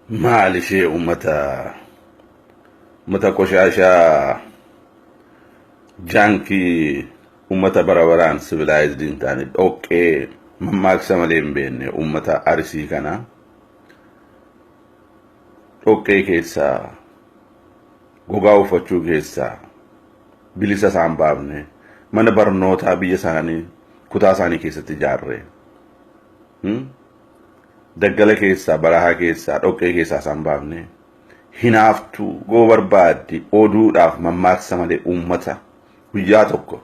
Maal ishee uummata uummata qoshaashaa jaankii uummata bara baraan sivilaayizd hin taane dhoqqee mammaaksa malee hin beekne uummata Arsii kana dhoqqee keessaa gogaa uffachuu keessaa bilisa isaan baafne mana barnootaa biyya isaanii kutaa isaanii keessatti ijaarre. Daggala keessaa, barahaa keessaa, dhoqqee keessaa isaan baafne hinaaftuu goo barbaaddi oduudhaaf mammaaksa malee uummata guyyaa tokko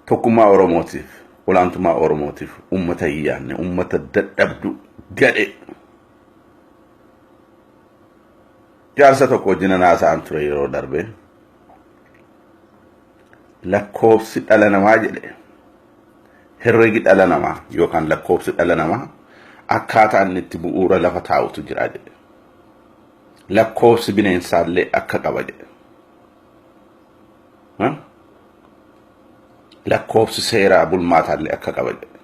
tokkummaa Oromootiif olaantummaa Oromootiif uummata hin yaadne uummata dadhabdu gadhe. Jaarsa tokko wajjin haasa'an ture yeroo darbe. Lakkoofsi dhala namaa jedhe herregi dhala namaa yookaan lakkoofsi dhala namaa akkaataa inni itti bu'uura lafa taa'utu jira jedhe. Lakkoofsi bineensaallee akka qaba jedhe. Lakkoofsi seeraa bulmaataallee akka qaba jedhe.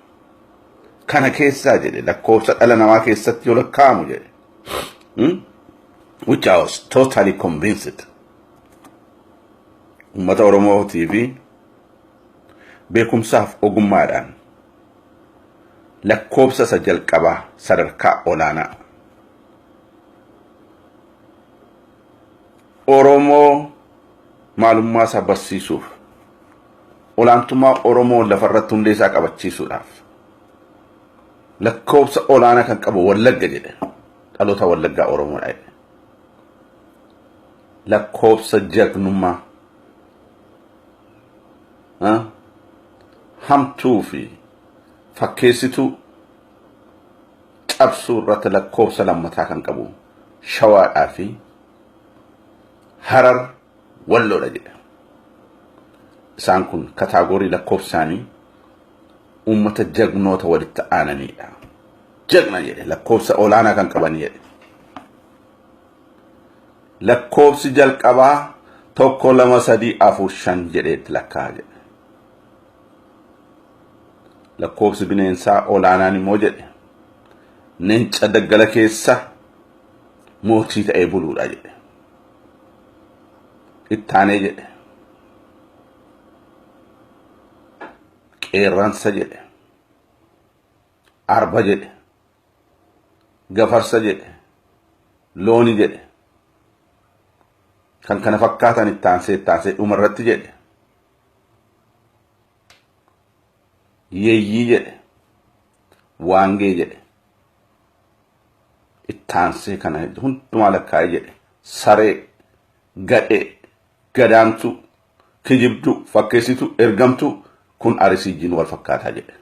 Kana keessaa jedhe lakkoofsa dhala namaa keessatti yoo lakkaa'amu jedhe. Which I was totally convinced. Uummata Oromootii fi beekumsaaf ogummaadhaan lakkoofsa isa jalqabaa sadarkaa olaanaa Oromoo maalummaa isaa barsiisuuf olaantummaa Oromoo lafarratti hundee isaa qabachiisuudhaaf lakkoofsa olaanaa kan qabu Wallagga jedhe dhaloota Wallaggaa Oromoodha jedhe. Lakkoofsa jagnummaa hamtuu fi fakkeessituu cabsuu irratti lakkoofsa lammataa kan qabu Shawaadhaa fi Harar Walloodha jedha. Isaan kun kataagorii lakkoofsa isaanii uummata jagnoota walitti aananidha. Jagna jedhe lakkoofsa olaanaa kan qaban jedhe. Lakkoofsi jalqabaa 1 2 3 4 5 jedhee itti lakkaa'a jedhe. Lakkoofsi bineensaa olaanaan immoo jedhe leenca daggala keessa mootii ta'ee buluudha jedhe. Ittaanee jedhe. Qeerransa jedhe. Arba jedhe. Gafarsa jedhe. Looni jedhe. Kan kana fakkaatan ittaansee ittaansee dhumarratti jedhe. Yeeyyii jedhe. Waangee jedhe. Ittaansee kana hundumaa lakkaa'ee jedhe. Saree, gadhee, gadaantuu, kijibduu, fakkeessituu, ergamtuu kun Arsii wajjin wal fakkaataa jedhe.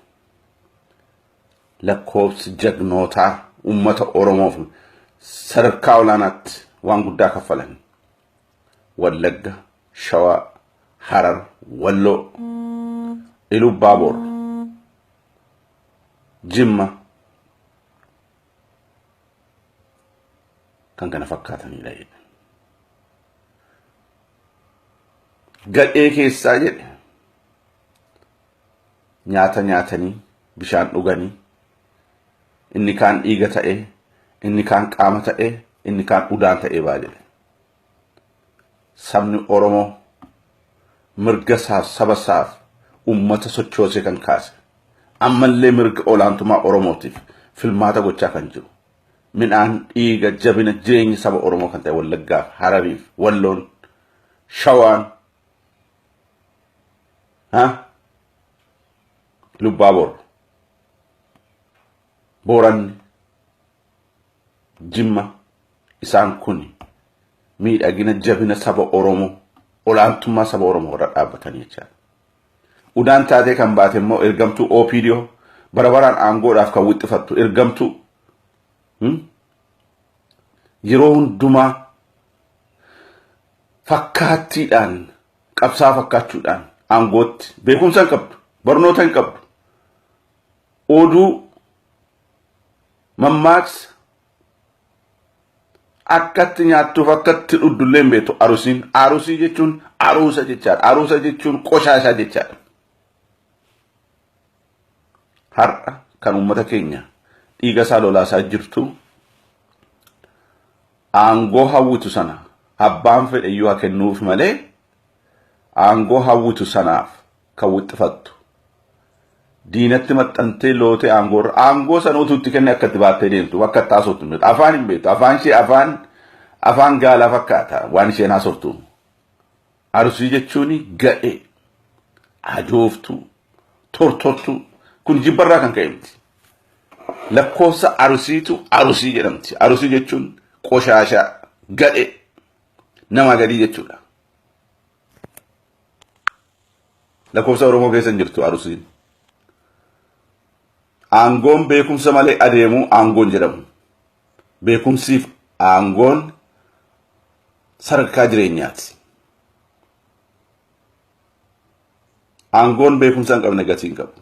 Lakkoofsi jagnootaa uummata Oromoof sadarkaa olaanaatti waan guddaa kaffalan. Wallagga, Shawaa, Harar, Walloo, Ilubbaaboor, Jimma kan kana fakkaatanidha jedhe. Gadhee keessaa jedhe nyaata nyaatanii bishaan dhuganii inni kaan dhiiga ta'ee inni kaan qaama ta'ee inni kaan udaan ta'ee baa jedhe. Sabni Oromoo mirga isaaf saba isaaf uummata sochoosee kan kaase ammallee mirga olaantummaa Oromootiif filmaata gochaa kan jiru midhaan dhiiga jabina jireenya saba Oromoo kan ta'e Wallaggaaf Harariif Walloon Shawaan Lubbaaboor Booranni Jimma isaan kun miidhagina jabina saba Oromoo olaantummaa saba Oromoo irra dhaabbatanii jechaadha. Udaan taatee kan baate immoo ergamtuu OPDO bara baraan aangoodhaaf kan wixxifattu ergamtuu yeroo hundumaa fakkaattiidhaan qabsaa fakkaachuudhaan aangootti beekumsa hin qabdu barnoota hin qabdu oduu mammaaksa akkatti nyaattuuf akkatti dhuddullee hin beektu arusiin. Arusii jechuun aruusa jechaadha. Aruusa jechuun qoshaashaa jechaadha. Har'a kan uummata keenya dhiiga isaa lolaasaa jirtu Aangoo hawwitu sana abbaan fedhe iyyuu haa kennuuf malee aangoo hawwitu sanaaf kan wixxifattu. Diinatti maxxantee lootee aangoo irra aangoo sana utuu itti kenne akka itti baattee deemtu akka itti haasoftu hin beektu. Afaan hin beektu. Afaan ishee afaan afaan gaalaa fakkaata waan isheen haasoftu. Arsii jechuun gadhee, ajooftuu, tortortuu kun jibbarraa kan ka'e miti. Lakkoofsa Arsiitu Arusii jedhamti. Arusii jechuun qoshaashaa, gadhee, nama gadii jechuudha. Lakkoofsa Oromoo keessa hin jirtu Arusiin. Aangoon beekumsa malee adeemu aangoon jedhamu. Beekumsiif aangoon sadarkaa jireenyaati. Aangoon beekumsa hin qabne gatii hin qabu.